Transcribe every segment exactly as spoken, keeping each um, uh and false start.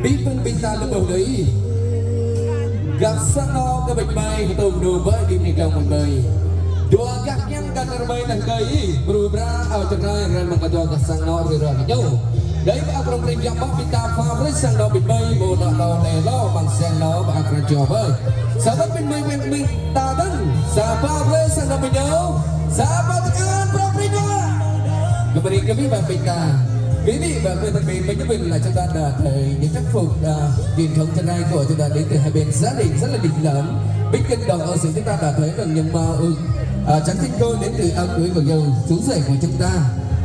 Abih bang ƀing ta lơbơ̆ đơi. Gah sang anŏ kơ ƀing mơi, hơtŭm dŏ ƀơi đĭ mơni dơ̆ng ƀing mơi. Dua gah kiăng kơ nơ̆r mơi neh kơ ih, bru bra, ao čơrai, rai mơ̆ng kơ dua gah sang anŏ, rơi rơi kơ ñu. Đơi ƀă prong pring jăm ƀă ƀing ta pha brơi sang anŏ ƀing mơi, ƀu nao nao lĕ lŏ, ƀăng sang anŏ, ƀă kran jua ƀơi. Samơ̆ ƀing mơi ƀing ƀing ta dơ̆ng, sa pha brơi sang anŏ ƀing ñu, sa pha tơkan prong pring jua. Kơ ƀing ta, ƀing ƀing ƀă kơ tơbiă ƀing ƀing ƀing la čơta đa thơi, ñu čăk phŭk đa, truyền thống trật rai của chúng ta đến từ hai bên gia đình rất là đỉnh lắm. Bên cạnh đó, ở sự chúng ta đã thấy rằng những màu ưng, à, trắng tinh khôi đến từ áo cưới của nhau, chú rể của chúng ta.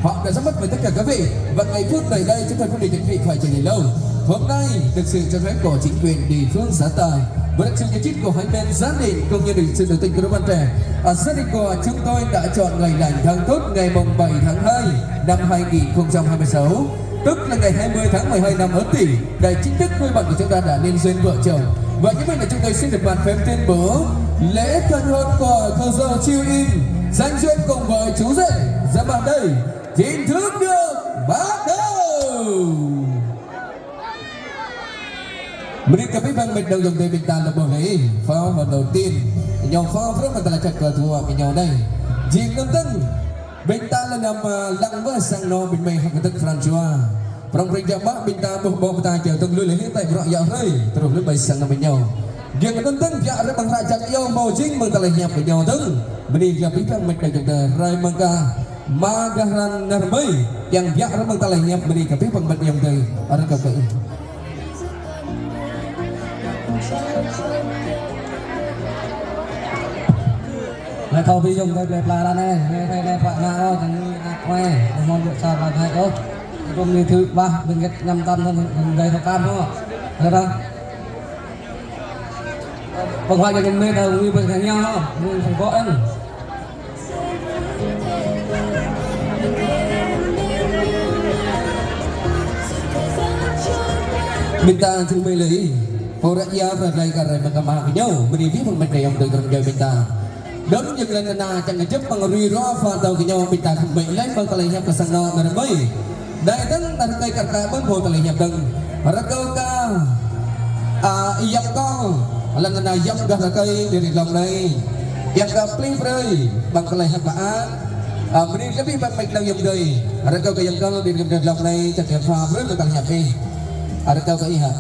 Họ đã rất mất với tất cả các vị. Và ngày phút này đây, chúng tôi không để những vị phải chờ đợi lâu. Hôm nay, được sự cho phép của chính quyền địa phương xã Tài, với sự nhiệt huyết của hai bên gia đình, cũng như được sự đồng tình của đứa bạn trẻ, à, gia đình của chúng tôi đã chọn ngày lành tháng tốt, ngày mùng bảy tháng hai năm hai nghìn không trăm hai mươi sáu, tức là ngày hai mươi tháng mười hai năm Ất Tỵ, để chính thức đôi bạn của chúng ta đã nên duyên vợ chồng. Và như vậy là chúng tôi xin được bàn phép tuyên bố lễ tân hôn của cô dâu Chiêu In dành duyên cùng với chú rể Gia Măng Đê chính thức được bắt đầu. Mơ̆ng anai kơ abih bang met nao yŏng đơi ƀing ta lơbơ̆ lĕ, pha hơdôm tin. Ñu pha prong mơ̆ng tơlơi čăk kơ dua ƀing ñu đơi. Jing anŭn tơ̆ng, ƀing ta lăng năm, a, lăng wơ̆t sang anŏ ƀing mơi hăng kơtơ̆k pran jua. Prong pring jăm ƀă ƀing ta ƀuh ƀô̆ ƀing ta kiăng tơ̆ng lui lĕ hĭ tơlơi bruă yă hrơi, truh lui ƀơi sang anŏ ƀing ñu. Giŏng anŭn tơ̆ng biă rai ƀăng hră čăk yơh mơ̆ jing mơ̆ng tơlơi hiăp kơ ñu tơ̆ng. Bơni lĕ abih bang met nao yŏng đơi rai mơ̆ng kơ Ama gah ran nơ̆r mơi, kiăng biă rai mơ̆ng tơlơi hiăp bơni kơ abih bang met yŏng đơi. Rơkâo kơ ih. Lĕ thâo abih yŏng đơi plơi pla ră anai, anai, anai, anai, pă ană ôh, čang ni ană kue, mơ̆n dŏ sa pă anai ôh. Kơdŏm ni thâo ƀă, bơngăt ñăm tam thâo, yŏng đơi thâo kam ôh. Ră anai. Pơhuai kơ ñu mơ̆n, ta ngui pơkă ñu, ngui pơkă ôh. Ƀing ta thâo mơ̆ lĕ, pô ră ia pơrai kơ rai mơ̆ng kơ ama kơ ñu, bơni abih bang met nao yŏng đơi krăn joi ƀing ta. Đơ̆m jing lŏn tơnah čang kơjăp ƀăng rui rua pha tơ̆ kơ ñu ƀing ta khŏm ƀĕ lĕ ƀăng tơlơi hiăp kơ sang anŏ nơ̆r mơi. Đơi tơ̆ng ta rơkơi kar kaĭ ƀơ̆ng pô tơlơi hiăp dơ̆ng. Rơkâo kơ, a, yŏng kơ, lŏn tơnah yŏng gah rơkơi đĭ ri lŏng anai. Yŏng kơ plih brơi ƀăng tơlơi hiăp kơ a. A, bơni kơ abih bang met nao yŏng đơi. Rơkâo kơ yŏng kơ đĭ ri lŏng anai čang kơ pha brơi ƀăng tơlơi hiăp ih. Rơkâo kơ ih hă.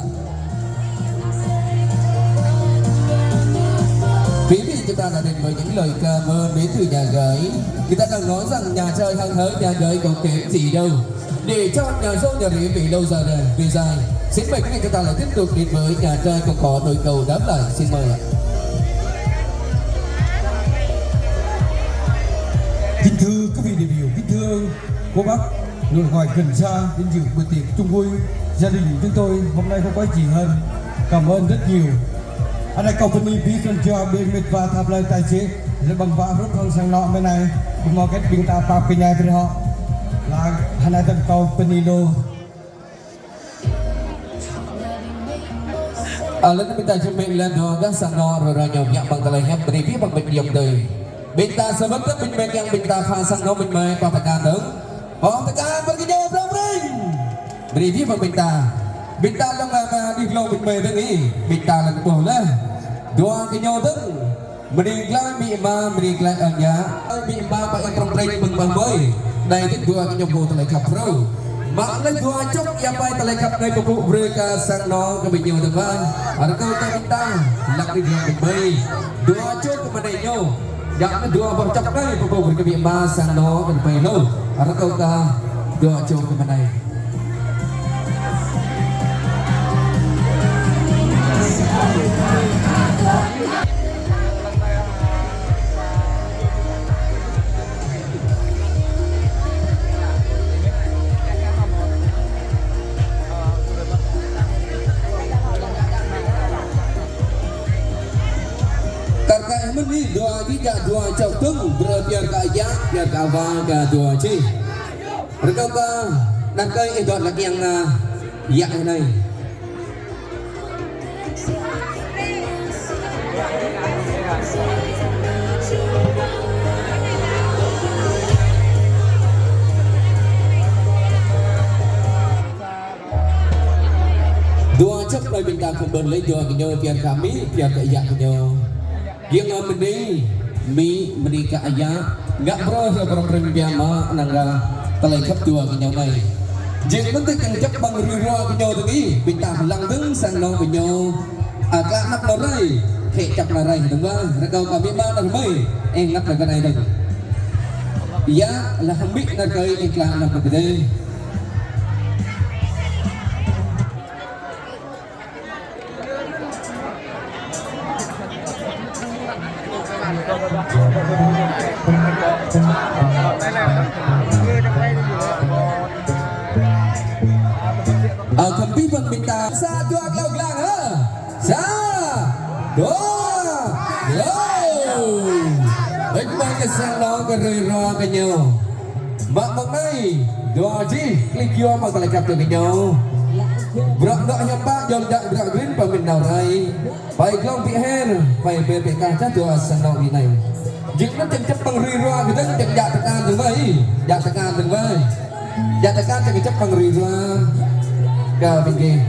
Quý vị, chúng ta đã đến với những lời cảm ơn đến từ nhà gái. Người ta đang nói rằng nhà trai hăng hái, nhà gái không kém gì đâu. Để cho nhà dâu nhà rể về lâu dài, về dài. Xin mời quý vị, chúng ta lại tiếp tục đến với nhà trai còn có đôi câu đáp lại. Xin mời ạ. Kính thưa quý vị đại biểu, kính thưa cô bác, nội ngoại gần xa đến dự bữa tiệc chung vui gia đình chúng tôi hôm nay không có gì hơn. Cảm ơn rất nhiều. Anai kâo bơni abih bang jua ƀing met wa tha plơi ta čih, lĕ ƀăng wa hrup hăng sang anŏ mơ̆ng anai, ƀu hmâo hơget ƀing ta pap kơ ñai brơi hŏ. Lăng anai tơ̆ng kâo bơni lu. A, lĕ ƀing ta čơmĕ lĕ dua gah sang anŏ rơrô ñu biă ƀăng tơlơi hiăp bơni abih bang met yŏng đơi. Ƀing ta sa wơ̆t tơ̆ ƀing met kiăng ƀing ta pha sang anŏ ƀing met pha tơkan dơ̆ng. Pha tơkan brơi kơ ñu prong pring. Bơni abih bang ƀing ta. Ƀing ta lăng, a, a, đĭ lŏng ƀing met dơ̆ng ih. Ƀing ta lăng ƀuh lĕ. Dua kơ ñu dơ̆ng. Bơni glaĭ amĭ ama, bơni glaĭ ơi yă. Amĭ ama pă ih prong pring ƀơ̆ng ƀơ̆ng ƀơi. Đơi tĭt dua kơ ñu pô tơlơi khăp phrâo. Mă lĕ dua čŏk ia pai tơlơi khăp anai pơpŭ brơi kơ sang anŏ kơ ƀing ñu dơ̆ng ƀai. Rơkâo kơ ƀing ta. Lăng đĭ lŏng ƀing ƀai. Dua čŏk kơ mơnai ñu. Yă dua boh čŏk anai pơpŭ brơi kơ amĭ ama sang anŏ kơ ƀing ƀai lu. Rơkâo kơ dua čŏk kơ mơnai. Kar kaĭ mơ̆n ih dua gih dua čŏk tơ̆ng, brơi pơyơr kơ yă, pơyơr kơ wa kơ dua čih. Rơkâo kơ ană kơi ih dŏ lăng kiăng, a, yă anai. Čŏk lơi ƀing ta khŏm ƀơ̆n lĕ dua kơ ñu, pơyơr kơ amĭ, pơyơr kơ ayă kơ ñu. Giŏng amĭ, amĭ, amĭ kơ ayă, ngă bruă hyu bruă prin biă mă, năng kơ tơlơi khăp dua kơ ñu anai. Jing mơ̆n tơ̆ kiăng čŏk ƀơ̆ng rĭm hrơi kơ ñu tơ̆ ih, ƀing ta lăng dơ̆ng sang anŏ kơ ñu. A, klă anăp nao rai, khĕ čăp nao rai dơ̆ng wơ̆t, rơkâo kơ amĭ mă nao rai, ih ngă nao kơ anai dơ̆ng. Yă, lah amĭ nao rai, ih klă anăp nao rai. Ơ, khŏm pih ƀơ̆ng ƀing ta. Sa, dua, klâo, lăng, hă? Sa, dua, klâo. Ih ƀơ̆ng kơ sang anŏ kơ rĭm hrơi kơ ñu. Mă mơ̆ng anai, dua čih, klĭ yua mă tơlơi khăp tui kơ ñu. Bruă dŏ hiam pă, jŏm dă bruă grin pơmĭn nao rai. Pai glông pi her, pai ƀe ƀe kah čah dua sang anŏ ih anai. Jing anŭn čang čăp ƀơ̆ng rĭm hrơi kơ dơ̆ng, čang djă tơkan dơ̆ng wơ̆t, djă tơkan dơ̆ng wơ̆t. Djă tơkan čang čăp ƀơ̆ng rĭm hrơi. Kơ ƀing gih.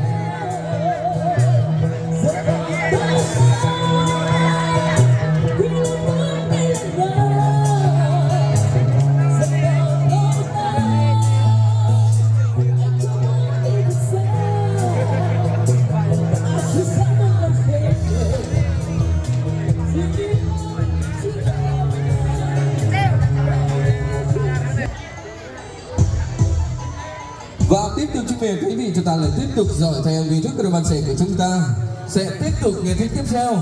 Và tiếp tục, chúng mình, quý vị, chúng ta lại tiếp tục dõi theo nghi thức rửa bàn tay của chúng ta. Sẽ tiếp tục nghi thức tiếp theo.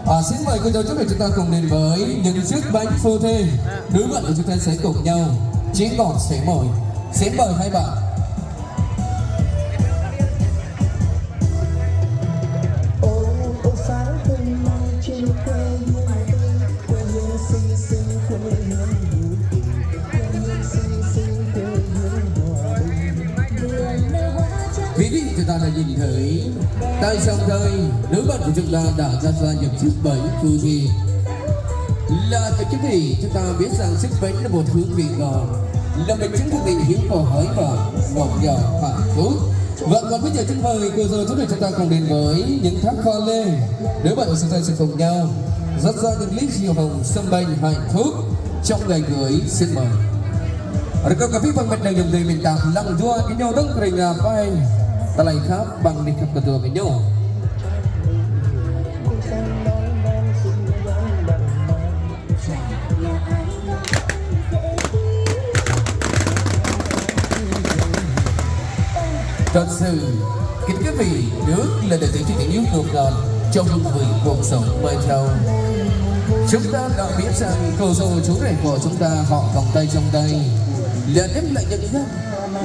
À, xin mời cô dâu chú rể chúng ta cùng đến với những chiếc bánh phu thê. Đứa bạn của chúng ta sẽ cùng nhau chia ngọt sẻ mỏi. Xin mời hai bạn. Quý vị, chúng ta đã nhìn thấy tại sông Thơi, đứa bạn của chúng ta đã dắt ra những chiếc bánh phu thê. Là thưa quý vị, chúng ta biết rằng chiếc bánh là một hương vị ngon, là một chứng thực tình yêu của hai bạn ngọt ngào hạnh phúc. Vâng, còn bây giờ xin mời cô dâu chúng ta chúng ta cùng đến với những tháp pha lê. Nếu bạn ở sân bay sẽ cùng nhau rót ra những ly rượu hồng sâm banh hạnh phúc trong ngày cưới. Xin mời. Rơkâo kơ pih ƀơ̆ng mĕt nao yôm dơi mĭn ta lăng dua kơ ñu dơ̆ng kơ rĭm hrơi pai. Tơlơi khăp ƀơ̆ng nik khăp kơ dua kơ ñu. Thật sự, kính quý vị, nước là đại diện cho tình yêu ngọt ngào trong hương vị cuộc sống mai sau. Chúng ta đã biết rằng cô dâu chú rể của chúng ta họ vòng tay trong tay là đêm lạnh nhất,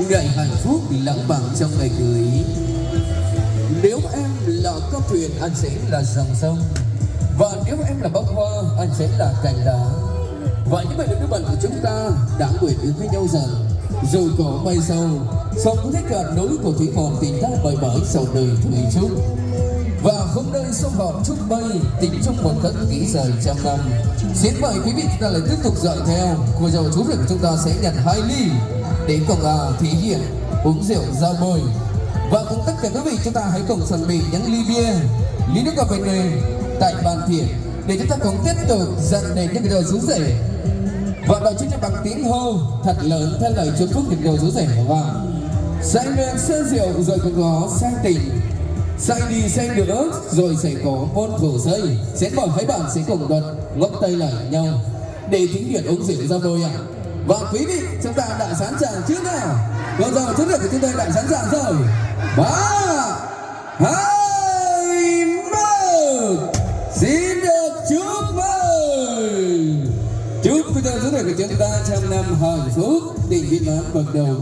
ngày hạnh phúc lãng mạn trong ngày cưới. Nếu em là con thuyền, anh sẽ là dòng sông. Và nếu em là bông hoa, anh sẽ là cành lá. Và như vậy là đôi bạn của chúng ta đã nguyện ước với nhau rằng dù có mai sau, sống với cả nỗi của thủy còn tình ta mãi mãi sau đời thủy chung. Và hôm nay sum họp chúc may, tình chung một khắc ký dài trăm năm. Xin mời quý vị chúng ta lại tiếp tục dõi theo. Cô dâu chú rể của chúng ta sẽ nhặt hai ly để cộng, à, thể hiện uống rượu giao bôi. Và cùng tất cả quý vị chúng ta hãy cùng chuẩn bị những ly bia, ly nước ngọt về người tại bàn tiệc để chúng ta cùng tiếp tục dâng đến những cặp đôi chú rể. Và đó chính là bằng tiếng hô thật lớn theo lời chúc phúc những cặp đôi chú rể và vâng. Say men say rượu rồi còn có say tình, say đi say nữa rồi sẽ có món thù say. Sẽ mời hai bạn sẽ cùng đón ngón tay lại nhau để thể hiện uống rượu giao bôi ạ. Và quý vị, chúng ta đã sẵn sàng chưa nào? Bây giờ chúng ta, chúng tôi đã sẵn sàng rồi. Ba, hai, một. Xin được chúc mừng. Chúc cho chúng ta, chúng ta trăm năm hạnh phúc, tình viên mãn, bạc đầu.